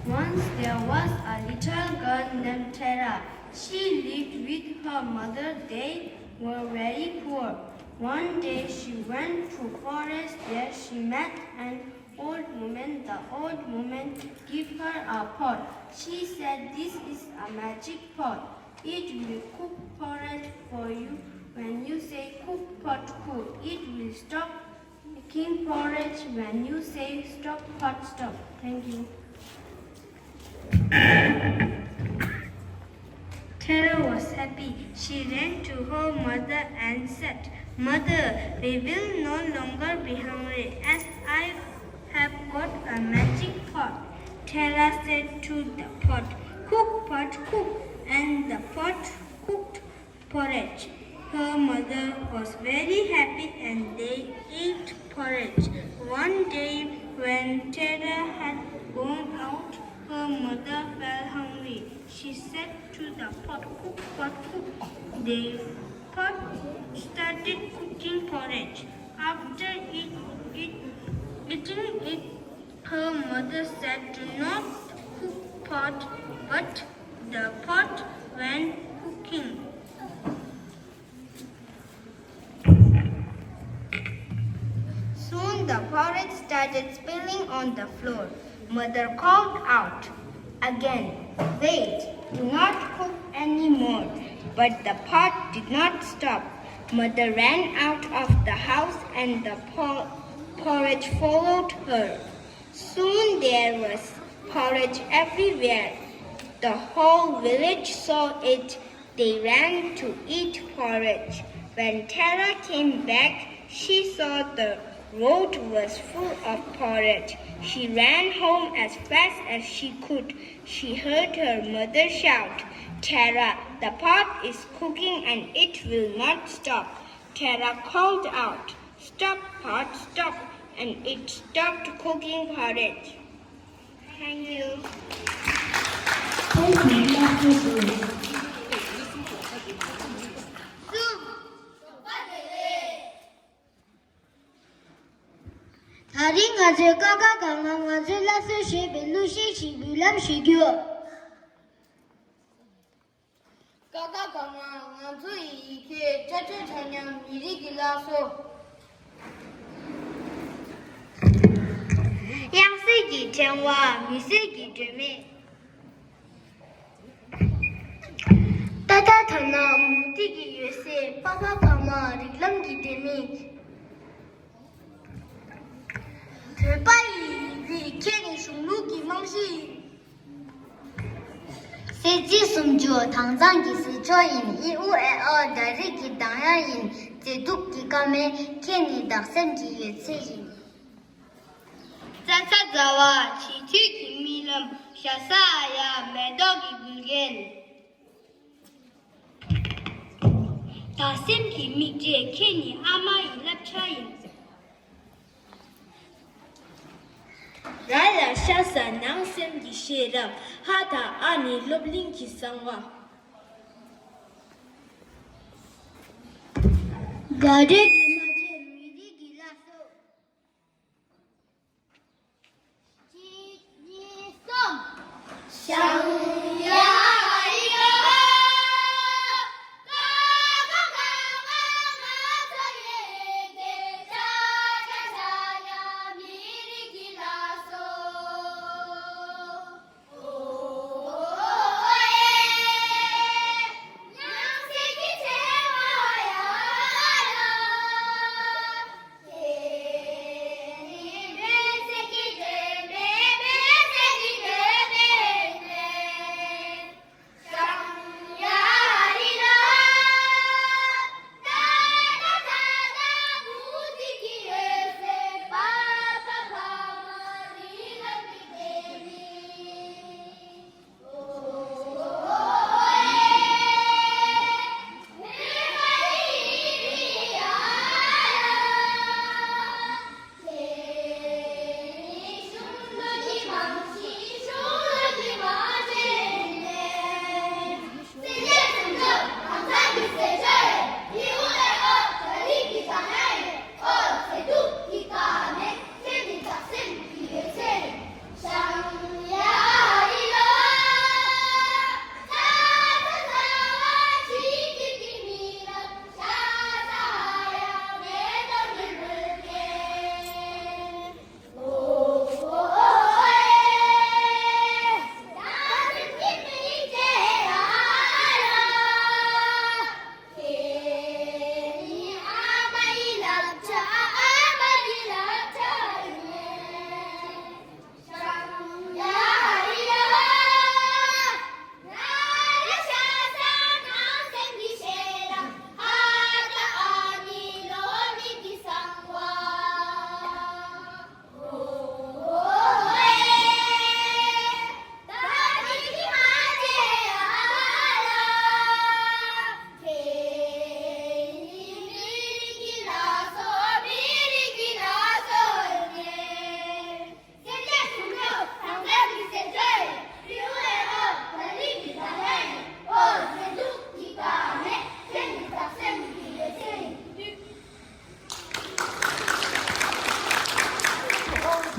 Once there was a little girl named Tara. She lived with her mother. They were very poor. One day she went to forest where she met an old woman. The old woman gave her a pot. She said, "This is a magic pot. It will cook porridge for you. When you say, 'Cook pot, cook,' it will stop making porridge. When you say, 'Stop pot, stop.'" Thank you. Tara was happy. She ran to her mother and said, "Mother, we will no longer be hungry as I have got a magic pot." Tara said to the pot, "Cook, pot, cook," and the pot cooked porridge. Her mother was very happy and they ate porridge. One day, when Tara had gone out, her mother felt hungry. She said to the pot, "Cook, pot, cook." The pot started cooking porridge. After it, it, eating it, her mother said, "Do not cook pot," but the pot went cooking. Soon the porridge started spilling on the floor. Mother called out again, "Wait, do not cook anymore." But the pot did not stop. Mother ran out of the house and the por- porridge followed her. Soon there was porridge everywhere. The whole village saw it. They ran to eat porridge. When Tara came back, she saw the road was full of porridge. She ran home as fast as she could. She heard her mother shout, "Tara, the pot is cooking and it will not stop." Tara called out, "Stop, pot, stop," and it stopped cooking porridge. Thank you. Thank you, Master Bruce. ད་རིང་ང་ཚོས་ཀ་ཁ་ག་ང་ང་ཚོའི་སླར་གསོ་ཞེས་པའི་གླུ་གཞས་ཤིག་འབུལ་ལམ་ཞུ་རྒྱུ། ཀ་ཁ་ག་ང་ང་ཚོ་ཡི་ཡི་གེ་ཅ་ཆ་ཆ་ཉམས་མི་རིགས་ཀྱི་སླར་གསོ། དབྱངས་གསལ་གྱི་ཕྲེང་བ། མི་གསལ་གྱི་སྒྲོན་མེ། ཏ་ཏ་ད་ན་མུ་ཏིག་གི་འོད་ཟེར། པ་ཕ་བ་མ་རིགས་ལམ་གྱི་སྒྲོན་མེ། བོད་པ་ཡི་ཡིག་རིགས་ཁྱེད་ནི་གཞུང་ལུགས་ཀྱི་རྨང་གཞི་ཡིན། གསེར་བྱེས་སུམ་ཅུ་དྭངས་གཙང་གི་ཟས་མཆོག་ཡིན། ཨི་ཨུ་ཨེ་ཨོ་སྒྲ་རིག་གི་གདངས་དབྱངས་ཡིན། མཛེས་སྡུག་གི་སྐར་མ་ཁྱེད་ནི་བདག་སེམས་ཀྱི་ཡོད་ཚད་ཡིན། ཙ་ཚ་ཟླ་བ་བྱིས་དུས་ཀྱི་རྨི་ལམ། ཞ་ས་ཨ་ཡ་མེ་ཏོག་གི་འབུལ་རྒྱན། བདག་སེམས་ཀྱི་མིག་འབྲས་ཁྱེད་ནི་ཨ་མ་ཡི་བསླབ་བྱ་ཡིན། ར་ལ་ཤ་ཟ་ནང་སེམས་ཀྱི་ཤེས་རབ། ཧ་དང་ཨ་ནི་སློབ་གླིང་གི་གསང་བ། དགའ་སྤྲོའི་རྒྱུ་མ་ཆེ་མི་རིགས་ཀྱི་བླ་སྲོག་གཅིག་གཉིས་གསུམ།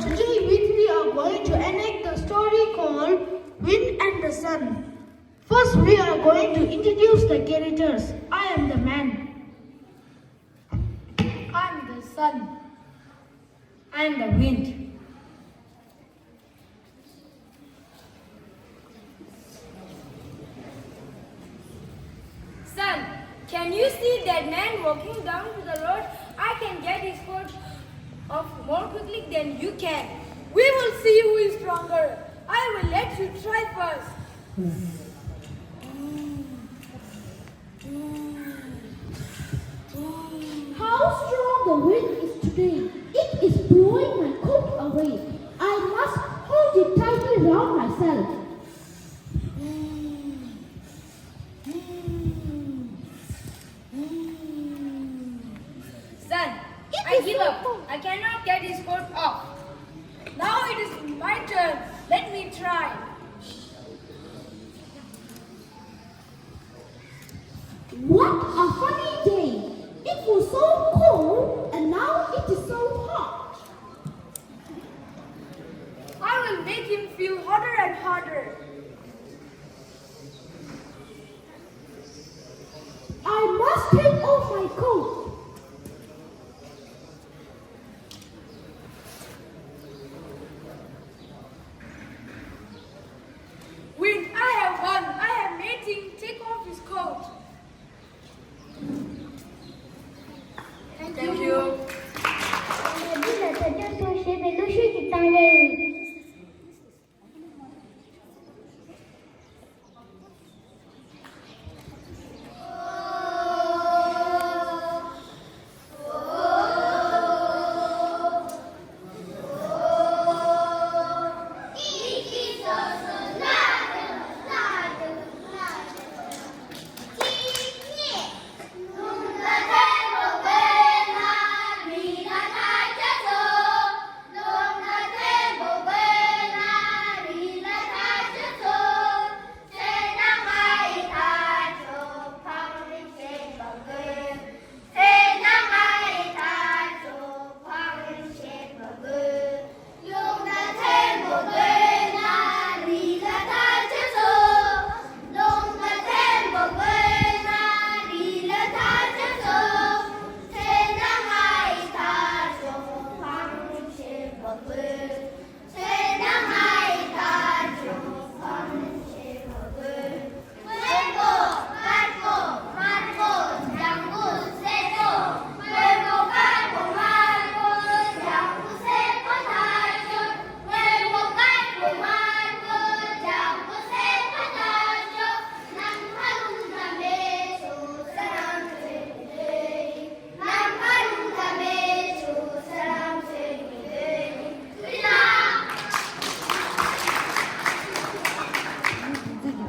Today we three are going to enact the story called Wind and the Sun. First, we are going to introduce the characters. I am the man. I am the sun. I am the wind. Son, can you see that man walking down to the road? I can get his coat off more quickly than you can. We will see who is stronger. I will let you try first. How strong the wind is today! It is blowing my coat away. I must hold it tightly round myself. Son, I give up. I cannot get his coat off. Now it is my turn. Let me try. What a funny day! It was so cold and now it is so hot. I will make him feel hotter and hotter. I must take off my coat. Wind, I have won. I have made him take off his coat. Thank you. Thank you. འདི་ལ་ད་དུང་ཞེས་པའི་གླུ་གཞས་ཀྱི་གཙང་ལས་ཡིན།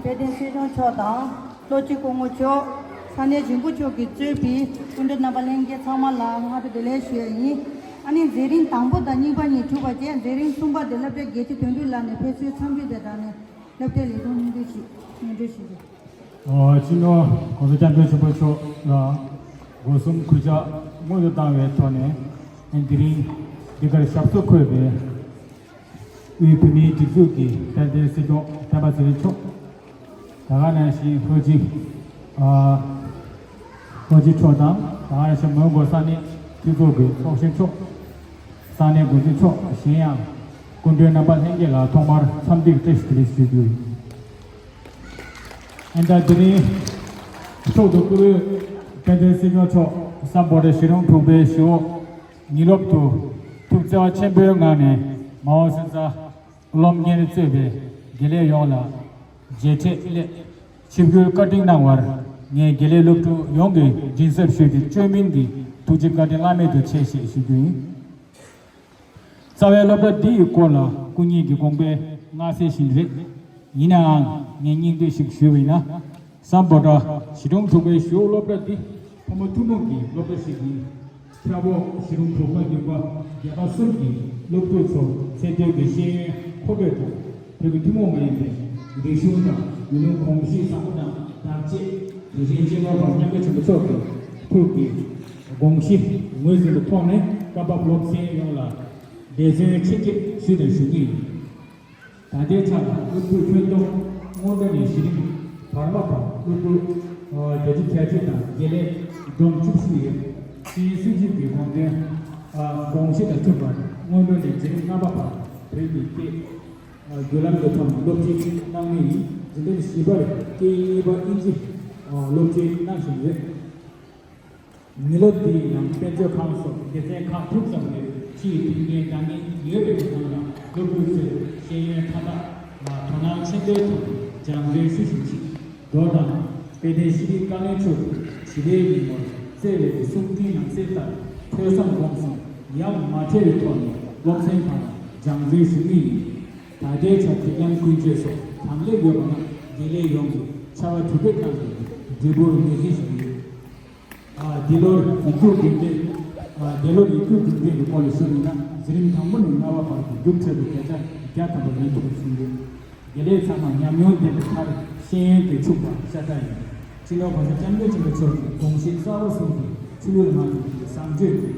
དཔལ་ལྡན་སྲིད་སྐྱོང་མཆོག་དང་། བློ་གཅིག་སྐུ་ངོ་མཆོག་ས་གནས་གཞིས་འགོ་མཆོག་གིས་གཙོས་པའི་སྐུ་མགྲོན་རྣམ་པ་ལྷན་རྒྱས་ཚང་མ་ལ་སྔ་དྲོ་བདེ་ལེགས་ཞུ་ཡ་ཡིན། ཨ་ནི་མཛད་རིམ་དང་པོ་དང་གཉིས་པ་གཉིས་གྲུབ་པ་བཅས། མཛད་རིམ་གསུམ་པ་དེ་སློབ་གྲྭའི་དགེ་ཆེ་དོན་གྲུབ་ལགས་ནས་ཕེབས་བསུའི་འཚམས་འདྲི་དང་སྦྲགས་ནས་སློབ་གྲྭའི་ལས་དོན་སྙན་སྒྲོན་ཞིག་སྙན་སྒྲོན་ཞུ་རྒྱུ། སྤྱི་ནོར་༸གོང་ས་༸སྐྱབས་མགོན་ཆེན་པོ་མཆོག་ལ་སྒོ་གསུམ་གུས་ཕྱག་སྔོན་དུ་བཏང་བའི་ཐོག་ནས། དེ་རིང་འདི་གར་ཞབས་སོར་འཁོད་པའི་དབུས་བོད་མིའི་སྒྲིག་འཛུགས་ཀྱི་དཔལ་ལྡན་སྲིད་སྐྱོང་སྤེན་པ་ཚེ་རིང་མཆོག་ད་ག་ནང་བཞིན་ལྷོ་སྤྱི། ཨ། ལྷོ་སྤྱི་མཆོག་དང་། ད་ག་ནང་བཞིན་མོན་གྷོ་ས་གནས་སྤྱི་ཚོགས་ཀྱི་ཚོགས་གཞོན་མཆོག་ས་གནས་འགོ་འཛིན་མཆོག་གཞན་ཡང་སྐུ་མགྲོན་རྣམ་པ་ལྷན་རྒྱས་ལ་ཐོག་མར་འཚམས་འདྲི་བཀྲ་ཤིས་བདེ་ལེགས་ཞུ་རྒྱུ་ཡིན། ཨ་ནི་ད་དེ་རིང་མཆོག་ཏུ་བཀུར་འོས་དཔལ་ལྡན་སྲིད་སྐྱོང་མཆོག་སམ་བྷོ་ཊ་གཞིས་གྲོང་དྲུག་པའི་ཞི་གཡོག་ཉིན་སློབ་ཏུ་ཐུགས་བརྩེ་བ་ཆེན་པོའི་ངང་ནས་མ་འོངས་སོན་རྩ་སློབ་གཉེར་གཙོས་པའི་དགེ་ལས་ཡོངས་ལ་མཇལ་འཕྲད་སླད་ཆིབས་བསྒྱུར་བཀའ་དྲིན་གནང་བར། ངས་དགེ་ལས་སློབ་ཕྲུག་ཡོངས་ཀྱི་མགྲིན་ཚབ་ཞུས་ཏེ་བཅོས་མིན་གྱི་ཐུགས་རྗེ་བཀའ་དྲིན་བླ་མེད་དུ་ཆེ་ཞེས་ཞུ་རྒྱུ་ཡིན། རྩ་བའི་སློབ་གྲྭ་འདི་ཡི་སྐོར་ལ་སྐུ་ཉིད་ཀྱི་དགོངས་པའི་མངའ་གསལ་བཞིན་རེད། ཡིན་ནའང་ངས་སྙིང་བསྡུས་ཤིག་ཞུས་པ་ཡིན་ན། སམ་བྷོ་ཊ་གཞིས་གྲོང་དྲུག་པའི་ཞི་གཡོག་སློབ་གྲྭ་འདི་ཕོ་མོ་ཐུན་མོང་གི་སློབ་གྲྭ་ཞིག་ཡིན། ཁྱབ་འོག་གཞིས་གྲོང་དྲུག་པ་བདུན་པ་བརྒྱད་པ་གསུམ་གྱི་སློབ་ཕྲུག་ཚོར་ཚད་མཐོའི་གི་ཤེས་ཡོན་མཁོ་སྤྲོད་དང་། བོད་ཀྱི་ཐུན་མོང་མ་ཡིན་པའི་རིག་གཞུང་དང་ཡུལ་ལུང་གོམས་གཤིས་བཟང་པོ་དང་བདག་གཅེས། དེ་བཞིན་སྤྱི་ནོར་༸གོང་ས་༸སྐྱབས་མགོན་ཆེན་པོ་མཆོག་གི་ཐུགས་ཀྱི་དགོངས་གཞི་ངོས་འཛིན་པའི་ཐོག་ནས། སྐབས་བབ་སློབ་ཚན་ཡོངས་ལ་ འབད་བརྩོན་ཆེ་བསྐྱེད་ཞུས་དང་ཞུ་གི་ཡིན། ད་ལྟའི་ཆར་ལ་སློབ་ཕྲུག་ཁྱོན་བསྡོམས་སྔོན་འགྲོ་ནས་གཞི་རིམ་བར་མ་བར་སློབ་ཕྲུག་བརྒྱད་ཅུ་གྱ་གཅིག་དང་དགེ་ལས་བསྡོམས་བཅུ་བཞི་ཡོད། ཤེས་ཡོན་སྲིད་བྱུས་ཀྱི་དགོངས་དོན་དགོངས་གཞི་དང་མཐུན་པར་སྔོན་འགྲོ་ནས་འཛིན་རིམ་ལྔ་པ་བར་བོད་ཀྱི་སྐད་བརྒྱུད་ལམ་གྱི་ཐོག་ནས་སློབ་ཁྲིད་གནང་མུས་ཡིན། འཛིན་གྲྭ་བཞི་པར་སྐད་ཡིག་གཉིས་པ་ཨིན་ཇི་སློབ་ཁྲིད་གནང་བཞིན་ཡོད། མི་སློབ་འདིའི་ནང་དཔེ་མཛོད་ཁང་སོགས་སྡེ་ཚན་ཁག་དྲུག་ཙམ་ཡོད། ཕྱིའི་མཐུན་རྐྱེན་འདྲ་མིན་ཡོད་པའི་ནང་ལ་སློབ་ཕྲུག་ཚོས་ཤེས་ཡོན་མཐའ་དག་ལ་དོ་སྣང་ཆེན་པོའི་ཐོག་སྦྱང་བརྩོན་ཞུ་བཞིན་མཆིས། མདོར་ན། དཔལ་ལྡན་ཤེས་རིག་བཀའ་བློན་མཆོག་གིས་ཞི་བདེའི་ཉིན་མོར་བསྩལ་བའི་གསུང་འཕྲིན་ནང་གསལ་ལྟར། ཐོས་བསམ་སྒོམ་གསུམ་ཡང་མ་བྲལ་བའི་ཐོག་ནས་སློབ་ཚན་ཁག་ལ་སྦྱང་བརྩོན་ཞུ་མུས་ཡིན། ད་ལྟའི་ཆར་སྒྲིག་ལམ་ཀུན་སྤྱོད་སོགས་དང་ལེན་དགོས་པ་ནི་དགེ་ལས་ཡོངས་ཀྱི་ཕྱར་བ་གྲུ་འདེགས་གནང་དགོས་པའི་འབྲས་བུར་ངེས་ཤེས་ཞིག་ཡོད། ཨ། འདི་ལོར་ཡིག་རྒྱུགས་འགྲེམས་སྟོན། ཨ། འདི་ལོར་ཡིག་རྒྱུགས་འགྲེམས་སྟོན་གྱི་སྐོར་ལ་ཞུ་བ་ཡིན་ན། འཛིན་རིམ་དང་པོ་ནས་ལྔ་པ་བར་དུ་རྒྱུགས་འཕྲོད་པའི་བརྒྱ་ཆ་བརྒྱ་ཐམ་པ་ལེན་ཐུབ་པ་བྱུང་ཡོད། དགེ་ལས་ཚང་མ་ཉམས་མྱོང་ལྡན་པའི་མཐར་ཤེས་ཡོན་དེ་ཕྱུག་པ་ཤ་སྟག་ཡིན། སྤྱི་ནོར་༸གོང་ས་༸སྐྱབས་མགོན་ཆེན་པོ་མཆོག་གི་དགོངས་གཞི་གསར་པ་གསུམ་དེ་ཆུ་ལུད་མ་ཐུབ་པའི་བཟང་སྤྱོད་དེ་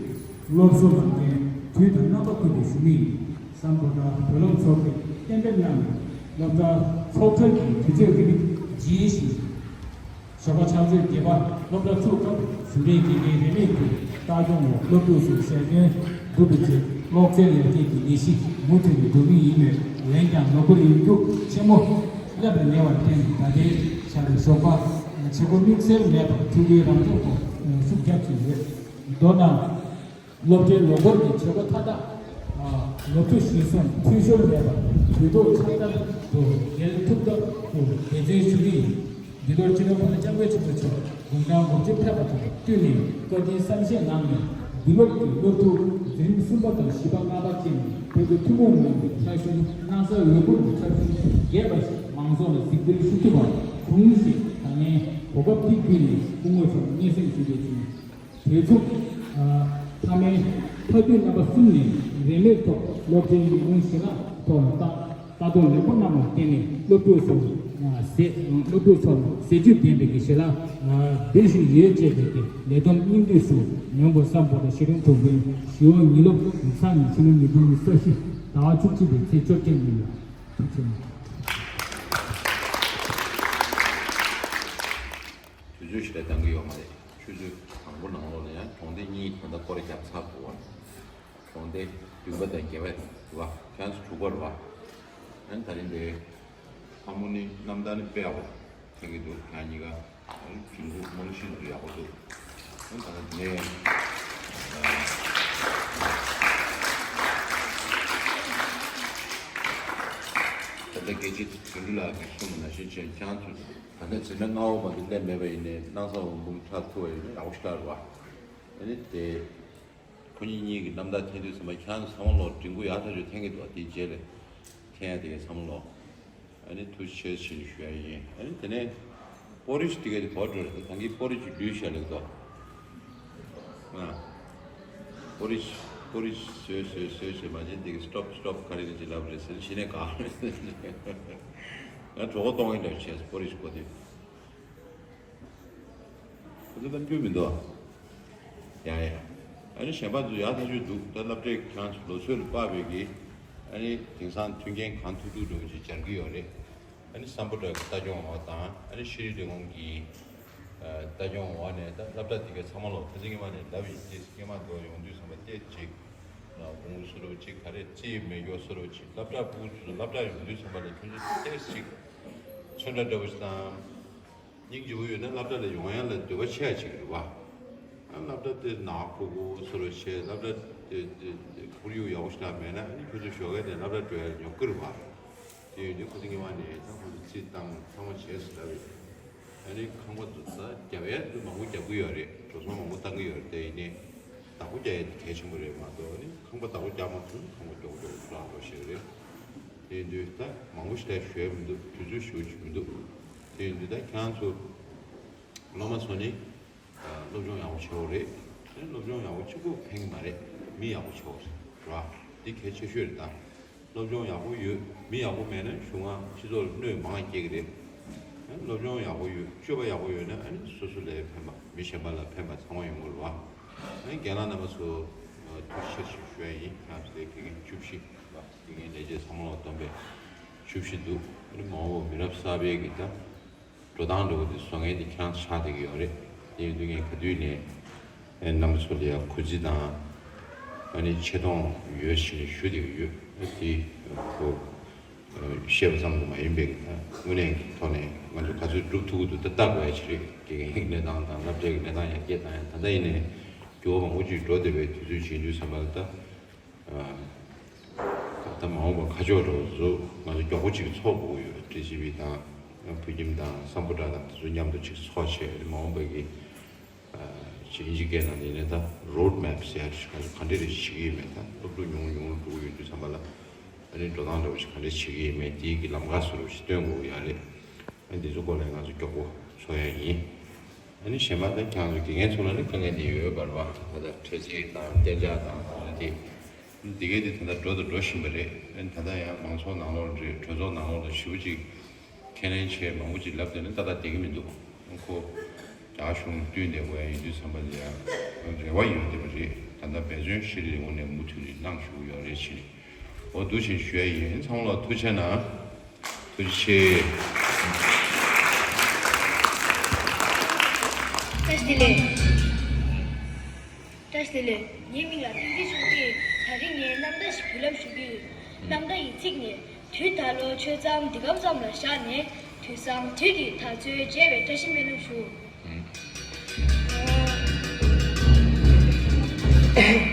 སློབ་གསོ་ལམ་སྟོན་དུས་དང་རྣམ་པ་ཀུན་ཏུ་ཞུ་མུས་ཡིན། སམ་བྷོ་ཊ་བོད་སློབ་ཚོགས་པས་གཏན་འབེབས་གནང་བའི་སློབ་གྲྭ་ཚོགས་གྲལ་གྱི་དུས་ཚོད་ཀྱི་རིགས་བརྗེས་ཤིང་། ཞོགས་པ་ཕྱག་ཚོད་བརྒྱད་པར་སློབ་གྲྭ་ཚུགས་སྐབས་ཞུ་འབྲེལ་དགེ་རྒན་རིན་མེད་ཀྱིས་ལྟ་སྐྱོང་འོག་སློབ་ཕྲུག་ཚོའི་ཟས་སྐྱོན་སྒྲུབ་པའི་ཆེད་གློག་རྫས་ཡར་རྒྱས་ཀྱི་ལས་གཞི་མུ་མཐུད་ནས་འགྲོ་གི་ཡིན་མོད། འོན་ཀྱང་ལོ་འཁོར་ཡོང་རྒྱུ་ཆེན་མོ་སླེབས་ལ་ཉེ་བར་བརྟེན། ད་ལྟའི་ཆར་ཞོགས་པ་བྱེད་སྒོ་དམིགས་བསལ་མེད་པར་ཕྲུ་གུའི་རང་སྦྱོང་ཐོག་ཤུགས་རྒྱག་བཞིན་ཡོད། མདོར་ན། སློབ་གྲྭའི་ལོ་འཁོར་གྱི་བྱེད་སྒོ་མཐའ་དག་ལོ་ཕྱུགས་ཞིང་སུ་འཐུས་ཤོར་མེད་པར་དུས་ཐོག་ཆ་ཚང་དུ་འགན་ཐུབ་ཐབས་སུ་འབད་བརྩོན་ཞུ་གི་ཡིན། འདི་ལོར་སྤྱི་ནོར་༸གོང་ས་༸སྐྱབས་མགོན་ཆེན་པོ་མཆོག་དགུང་གྲངས་དགུ་བཅུ་ཕེབས་པ་དང་བསྟུན་ནས་བཀའ་དྲིན་གསལ་བཤད་གནང་ནས། འདི་ལོར་གྱི་སློབ་ཕྲུག་འཛིན་རིམ་གསུམ་པ་དང་བཞི་པ་ལྔ་པ་བཅས་ནས་བོད་ཀྱི་ཐུན་མོང་མ་ཡིན་པའི་འཁྲབ་གཞུང་སྣང་གསར་འོད་སྐུར་གྱི་འཁྲབ་གཞུང་རྒྱས་པ་ཞིག་མང་ཚོགས་ལ་གཟིགས་འབུལ་ཞུ་ཐུབ་པར་དགོངས་ཞེས་ད་ལན་གོ་སྐབས་འདི་བརྒྱུད་ནས་སྐུ་ངོ་མཆོག་ལ་སྙན་སེང་ཞུ་རྒྱུ་ཡིན། དེ་མཚུངས། ཨ། མཐའ་མའི་མཐའ་དུས་རྣམ་པ་གསུམ་ནས་རིན་མེད་ཐོག་སློབ་ཚན་ཉིན་གུང་ཞི་ལྷག་ཐོག་ལ་ལྟ་ལྟ་རྟོག་ལེགས་པོ་གནང་བར་བརྟེན་ནས་སློབ་ཕྲུག་ཚོར། ཨ། ཟས། སློབ་ཕྲུག་ཚོར་ཟས་བཅུད་ལྡན་པའི་གི་ཞི་ལྷག་ཨ། འདི་ཞིག་ཡོད་ཅེས་པའི་གི་ལས་བསྡོམས་སྙིང་བསྡུས་སུ་ཉོན་གོང་ས་མགོ་ལ་ཤེས་རིག་དྲུང་འཕར་ཞི་བ་ཉིན་སློབ་ཉི་ཚང་ཉིན་ཕྱི་ལོ་ཉིས་སྟོང་ཉི་ཤུ་རྩ་བཞི་ཟླ་བ་བཅུ་གཅིག་པའི་ཚེས་བཅོ་བརྒྱད་ཉིན་ལ། ཐུགས་རྗེ་ཆེ། དུས་ཚོད་ཞིག་ལ་འདང་གི་ཡོད་མ་རེད། ཆུ་ཚོད་དང་པོ་ནང་ལོགས་ལ་ཡང་གྲོང་སྡེ་གཉིས་ད་ལྟ་སྐོར་ར་བརྒྱབ་ཚར་འདུག་བ། གྲོང་སྡེ་བདུན་པ་དང་བརྒྱད་པ་རེད་བ། ཁྱེད་རང་ཚོ་དྲུག་པ་རེད་བ། ཨ་ནི་ད་རིང་འདིར་ལྷ་མོ་ནི་རྣམ་ཐར་ནི་དཔེ་ཡག་པོ་ཐོན་གྱི་འདུག་ཁྱེད་རང་གཉིས་ཀ་ཨ་ནི་སྒྲིག་འཛུགས་རྨང་གཞི་ཚོ་ཡག་པོ་འདུག་ཨ་ནི་ད་ལྟ་དེ་ནས་ད་ལྟ་རྒྱལ་གཅེས་དོན་གྲུབ་ལགས་ཀྱིས་གསུངས་པ་ནང་བཞིན་བྱས་ཁྱེད་རང་ཚོ། ད་ནས་འཛིན་གྲྭ་ལྔ་པ་མ་གཏོགས་སླེབས་མེད་པ་ཡིན་ནའི་སྣང་ས་འོད་འབུམ་འཁྲབ་ཐུབ་པ་ཡིན་ན་ཡག་པོ་ཞེ་དྲག་རེད་བ། ཨ་ནི་དེ་ཁོ་གཉིས་གཉིས་ཀྱི་རྣམ་ཐར་འཐེན་དུས་ཙམ་པ་ཁྱེད་རང་ཚང་མ་ལོག་འབྲི་འགོ་ཡག་ཐག་ཆོད་འཐེན་གྱི་འདུག་དེའི་རྗེས་ལ་འཐེན་ཡ་དེ་གའི་ཚང་མ་ལོག་ཨ་ནི་ཐུགས་རྗེ་ཆེ་ཞུ་ཡ་ཡིན། ཨ་ནི་དེ་ནས་པོ་རི་ཤི་དེ་གའི་དེ་བོར་འགྲོ་རེད། ད་གིན་པོ་རི་ཤི་ལུས་བཞག་ལེགས་འདུག་ང་། པོ་རི་ཤི་པོ་རི་ཤི་བཟོས་བཟོས་བཟོས་བྱས་མ་བྱས་དེ་གའི་སི་ཊོབ་སི་ཊོབ་ག་རེ་རེད་ཅེས་ལབ་རེད་ཟེར་གཞི་ནས་ག་རེད། ང་གྲོད་ཁོག་གཏོང་ཡིན་འདྲ་བྱས་པོ་རི་ཤི་ཁོ་དེ། ཁོ་ཚོ་གཏམ་རྒྱུད་མི་འདུག་ཡ་ཡ། ཨ་ནི་གཞན་པ་ཚོ་ཡག་ཐག་ཆོད་འདུག་ད་སློབ་གྲྭས་ཁྱེད་རང་ཚོ་ལོ་ཚོད་ལ་དཔག་པའི་གི། ཨ་ནི་དེང་སང་མཐུན་རྐྱེན་གང་ཐུབ་ཐུབ་འགྲོ་གི་ཅིག་སྦྱར་གི་ཡོད་རེད། ཨ་ནི་སམ་བྷོ་ཊ་གི་ལྟ་སྐྱོང་འོག་དང་ཨ་ནི་ཤེས་རིག་ལས་ཁུངས་ཀྱི་ལྟ་སྐྱོང་འོག་ནས་ད་སློབ་གྲྭ་དེ་གའི་ཚང་མ་ལོ་ཁ་སང་སྔོན་མ་ནས་ལབ་ཡིན། ཏེ་སྔོན་མ་འགྲོ་ཡོང་དུས་ཚང་མ་ཏེ་ཅིག་ལ་གུང་སུ་རུ་ཅིག་ག་རེ་རྩིས་མེད་མགྱོགས་སུ་རུ་ཅིག་སློབ་གྲྭ་ཕྲུ་གུ་ཚོ་སློབ་གྲྭ་ཡོང་དུས་ཚང་མ་ལ་ཁྱོད་ཚོ་ཏེ་ཅིག་ཚོན་ཁྲ་འདྲ་པོ་ཞིག་དང་། སྙིང་རྗེ་པོ་ཡོད་ན་སློབ་གྲྭ་ལ་ཡོང་ཡ་ལ་འདོད་པ་ཆེ་ཡ་ཅིག་རེད་བ། ཨ་སློབ་གྲྭ་དེ་ནག་ཁུག་ཁུག་སུ་རུ་བྱས། སློབ་གྲྭ་དེ་དེ་ཁོར་ཡུག་ཡག་པོ་ཞིག་མེད་ན་ཨ་ནི་ཁྱོད་ཚོ་ཞོགས་ཀས་ནས་སློབ་གྲྭ་འགྲོ་ཡ་ཉོབ་ཀི་རེད་བ། དེ་ཡོད་དུས་ཁོ་ཚོ་སྔོན་མ་ནས་ད་ཁོ་ཚོ་རྩིས་བཏང་ཚང་མ་བྱས་ཟེར་ལབ་ཡོད། ཨ་ནི་ཁང་པ་ཚོ་ད་རྒྱབ་ཡ་ཚོ་མང་པོ་རྒྱབ་ཀྱི་ཡོད་རེད། འགྲོ་སོང་མང་པོ་བཏང་གི་ཡོད་རེད། དེ་ཡིན་ནའི་བདག་པོ་རྒྱག་ཡ་དེ་གལ་ཆེན་པོ་རེད་མ་གཏོགས། ཨ་ནི་ཁང་པ་བདག་པོ་རྒྱག་མ་ཐུབ་ན་ཁང་པ་མགྱོགས་མགྱོགས་བཟོ་འགྲོ་ཞེས་རེད། དེ་ཡིན་དུས་ད་མང་པོ་ཞིག་ལ་ཞུ་ཡ་མི་འདུག་དུས་ཚོད་ཞེ་པོ་ཅིག་མི་འདུག་དེ་ཡིན་དུས་ད་ཁྱེད་རང་ཚོ་སློབ་མ་ཚོ་ནི་སློབ་སྦྱོང་ཡག་པོ་བྱེད་དགོས་རེད། སློབ་སྦྱོང་ཡག་པོ་གཅིག་པོ་ཕན་གྱི་མ་རེད། མི་ཡག་པོ་བྱེད་དགོས་རེད་བ། འདི་གལ་ཆེ་ཤོས་རེད་ད། སློབ་སྦྱོང་ཡག་པོ་ཡོད། མི་ཡག་པོ་མེད་ན་གཞུང་ང་སྤྱི་ཚོགས་ལ་གནོད་མང་སྐྱེལ་གྱི་རེད། སློབ་སྦྱོང་ཡག་པོ་ཡོད། སྤྱོད་པ་ཡག་པོ་ཡོད་ན་ཨ་ནི་སོ་སོ་ལ་ཕན་པ་མི་གཞན་པ་ལ་ཕན་པ་ཚང་མ་ཡོང་གི་རེད་བ། ཨ་ནི་རྒན་ལགས་རྣམ་པ་ཚོ་ཐུགས་རྗེ་ཆེ་ཞུ་ ཡིན། ང་ཚོའི་དགེ་རྒན་བཅུ་བཞི་པ། དགེ་རྒན་ལས་བྱེད་ཚང་མ་ལ་བསྡོམས་པས་བཅུ་བཞི་འདུག་ཨ་ནི་མ་འོངས་པ་མི་རབས་གསར་པའི་གི་ད་འགྲོ་སྟངས་འདྲ་བོ་དེ་བཟོ་མཁན་དེ་ཁྱེད་རང་ཆགས་བསྡད་ཀྱི་ཡོད་རེད། དེ་ཡིན་དུས་ངས་ག་དུས་ནས་ཨ་རྣམ་པ་ཚོ་ལ་ཡང་གུས་བརྩི་དང་ཨ་ནི་ཆེ་མཐོང་ཡོད་ཞེས་ཞུ་བསྡད་ཀྱི་ཡོད། ཨ་དེ་ཁོ་བཤད་པ་ཙམ་དུ་མ་ཡིན་པའི་གི་ད་དངོས་གནས་ཀྱི་ཐོག་ནས་ང་ཚོ་ག་ཚོད་སྒྲུབ་ཐུབ་ཀྱི་འདུག་ད་ལྟ་དགོས་ཡ་ཅིག་རེད། དགེ་རྒན་གྱི་གནས་སྟངས་དང་སློབ་གྲྭའི་གི་གནས་སྟངས་ཡར་རྒྱས་བཏང་ཡ། ད་ལྟ་ཡིན་ནའི་འགྱུར་བ་མང་པོ་ཅིག་འགྲོ་བསྡད་པའི་དུས་ཚོད་ཅིག་ཡིན་དུས་ཙམ་པ་ལ་ད་ད་ལྟ་མ་འོངས་པ་ཁ་ཕྱོགས་འདྲ་བོ་ཚོ་ང་ཚོ་མགྱོགས་པོ་ཅིག་ཚོགས་དགོས་ཀྱི་ཡོད། ཊི་སི་བི་དང་བོད་ཁྱིམ་དང་སམ་བྷོ་ཊ་དང་དེ་ཚོ་མཉམ་དུ་ཅིག་ཚོགས་བྱས། མ་འོངས་པ་གི་ཨ་ཅིག་ཨིན་ཇི་སྐད་ནང་ནས་ད་རོཌ་མེབ་ཟེར་ཡ་ང་ཚོ་ག་འདྲས་རེ་བྱེད་ཀྱི་ཡོད་མེད། ད་སློབ་ཕྲུག་ཉུང་ཉུང་འགྲོ་གི་ཡོད་དུས་ཙམ་པ་ལ་ཨ་ནི་འགྲོ་སྟངས་འདྲ་བོ་ཞིག་ག་འདྲས་བྱེད་ཀྱི་ཡོད་མེད། དེའི་གི་ལམ་ཁ་བཟོ་འདྲ་བོ་ཞིག་སྟོན་དགོས་ཀྱི་ཡོད་རེད། ཨ་ནི་འདི་ཚོ་སྐོར་ལ་ང་ཚོ་མགྱོགས་པོ་ཚོགས་ཡ་ཡིན། ཨ་ནི་གཞན་པ་ད་ཁྱེད་རང་ཚོ་དགེ་རྒན་ཚོ་ལ་ནི་དཀའ་ངལ་དེ་ཡོད་པ་རེད་པ། ད་ལྟ་འཕྲོད་བརྩིས་དང་གཏན་འཇགས་དང་དེ་འདི་གའི་དེ་ད་ལྟ་འགྲོ་དང་འགྲོ་བཞིན་པ་རེད། ཨ་ནི་ད་ལྟ་ཡང་མང་ཚོགས་ནང་ལོགས་རེད། གྲོས་ཚོགས་ནང་ལོགས་ལ་ཞེ་པོ་ཅིག་ཁས་ལེན་བྱས་མང་པོ་ཅིག་ལབ་བསྡད་ན་ཏག་ཏག་བསྡད་ཀྱི་མི་འདུག་ཁོ་རྒྱ་གཞུང་བསྟུན་བསྡད་དགོས་ཡ་ཡིན་དུས་ཙམ་པ་ལ་ཡང་རེ་བ་ཡོད་བསྡད་པ་རེད། ད་ལྟ་འབད་བརྩོན་ཤུགས་ཆེ་ངོས་ནས་མུ་མཐུད་ནས་གནང་བཞིན་ཡོད་རེད་ཅེས་འོ་འདུག་ཅེས་ཞུ་ཡ་ཡིན། ཚང་མ་ལ་ཐུགས་རྗེ་གནང་། ཐུགས་རྗེ་ཆེ། བཀྲ་ཤིས་བདེ་ལེགས། བཀྲ་ཤིས་བདེ་ལེགས། ངའི་མིང་ལ་བསྟན་འཛིན་ཆོས་སྐྱིད། དེ་རིང་ངས་རྣམ་ཐར་ཞིག་བརྒྱུད་ལམ་ཞུ་གི་ཡོད། རྣམ་ཐར་ཡི་ཚིག་ནི། དུས་ད་ལོ་ཆོས་མཚམས་འདི་གམ་ཙམ་ལ་བཞག་ནས། དུས་བཟང་དུས་ཀྱི་དར་ཚོན་འཇལ་བའི་བཀྲ་ཤིས་སྨོན་ལམ་ཞུ།